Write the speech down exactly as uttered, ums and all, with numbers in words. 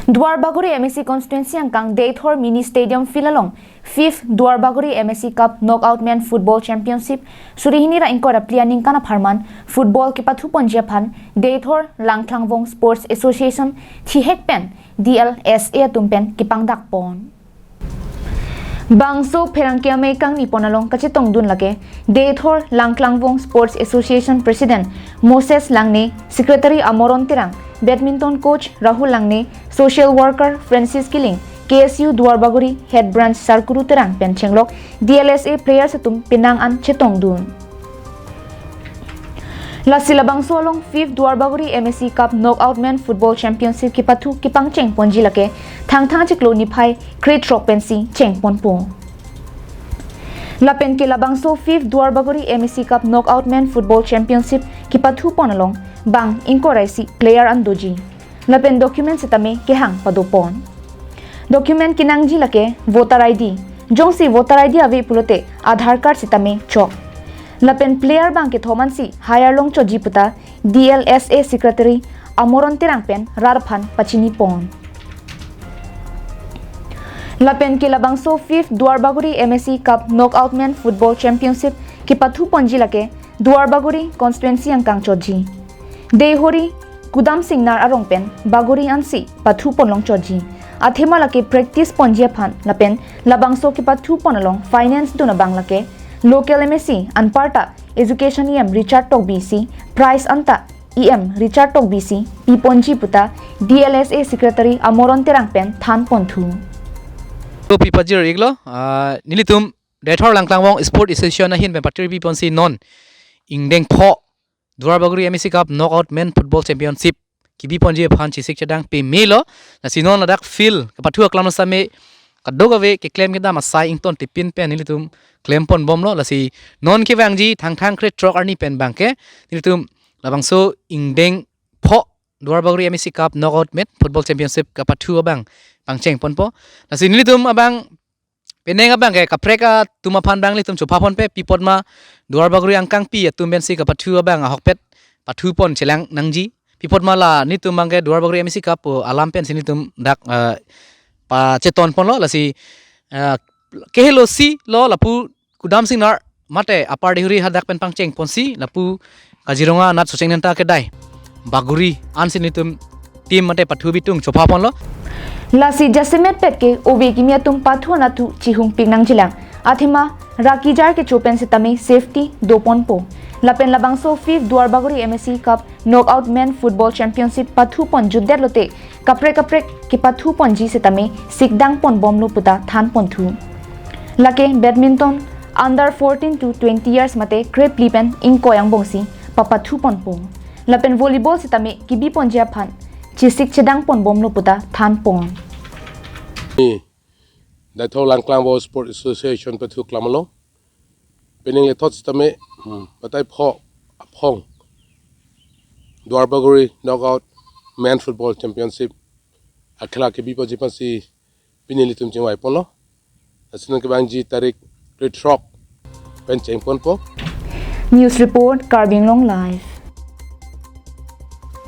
Duarbagori M A C constituency angkang Deithor Mini Stadium field along fifth Duarbagori M A C Cup Knockout Men Football Championship suri hini ra ingkoi ra phli aningkan apharman football kepathu ponji aphan Deithor Langklangvong Sports Association thihek pen D L S A atum pen kepangdak pon. Bangso pherangke amei kangni pon along kachetongdun lake Deithor Langklangvong Sports Association President Moses Langne, Secretary Amoron Terang, Badminton Coach Rahul Langne, Social Worker Francis Killing, K S U Duarbagori Head Branch Sarkuru Terang pen chenglok D L S A players atum penang an chetongdun. Lasi labangso along fifth Duarbagori M A C Cup Knockout Men Football Championship kepathu kepangcheng ponji lake Thangthang chiklo niphai krethrok pensi chengponpo. Lapen ke labangso fifth Duarbagori M A C Cup Knockout Men Football Championship kepathu pon along bang ingkoi ra isi player an doji. Lapen document sitame kehang padopon. Document kenangji lake voter I D. Jongsi voter I D ave pulote Aadhaar card sitame chok. Lapen player bang kethom ansi hire longchotji puta D L S A Secretary Amoron Terang pen rat aphan pachini pon. Lapen ke labangso fifth Duarbagori M A C Cup Knockout Men Football Championship kepathu ponji lake Duarbagori constituency angkang chotji. Deihori Kudam Singnar arong pen Bagori ansi pathu pon longchotji. Athema lake practice ponji aphan lapen labangso kepathu pon along finance dun abang lake local M A C anparta Education E M Richard Tokbi si prize anta E M Richard Tokbi si piponji puta D L S A Secretary Amoron Terang pen than ponthu. To pipajir iklo, ah, nelitum Deithor Langklangvong Sport Association ahin pen patiri piponsi non ingdeng pho Duarbagori M A C Cup Knockout Men Football Championship kebi ponji aphan chesik chedang pemelo. Lasi non ladak field kepathu aklam sitame kadokave keklem kedam asai ington tipin pen nelitum klem ponbomlo. Lasi non kevangji Thangthang krethrok arni pen bangke nelitum labangso ingdeng pho Duarbagori M A C Cup Knockout Men Football Championship kepathu abang pangcheng ponpo. Lasi nelitum abang penang abang ke kaprek atum aphan bang nelitum chopha ponpe, pi apot ma Duarbagori angkangpi atum pensi kepathu abang ahokpet pathu pon chelang nangji. Pi apot ma la nelitum bangke Duarbagori M A C Cup pu alam pensi nelitum dak, eh, pacheton ponlo. Lasi, eh, kehelo si lo lapu Kudam Singnar mate Upper Deihori hadak pen pangcheng ponsi lapu Kaziranga Nature Chengnen ta kedai Bagori ansi nelitum team mate pathu bitung chopha ponlo. Lasi jasemet pet ke ove kimi atum pathu anathu chihungpik nangjilang. Athema ra kejar kecho pen sitame safety doponpo. Lapen labangso fifth Duarbagori M A C Cup Knockout Men Football Championship pathu pon jutdet lote kaprek kaprek kepathu ponji sitame sikdang ponbomlo puta than ponthu. Lake badminton under fourteen to twenty years mate krephli pen ingkoi angbongsi papathu ponpo. Lapen volleyball sitame kebi ponji aphan chesik chedang ponbomlo puta than pon. Deithor Langklangvong Sport Association pathu aklam along penang lethot sitame, hmm, batai pho aphong Duarbagori Knockout Men Football Championship akhela kebi ponji aphansi pini nelitum chingvai ponlo. Lasi non kevangji tarik krethrok pen cheng ponpo. News report, Karbi Anglong Live.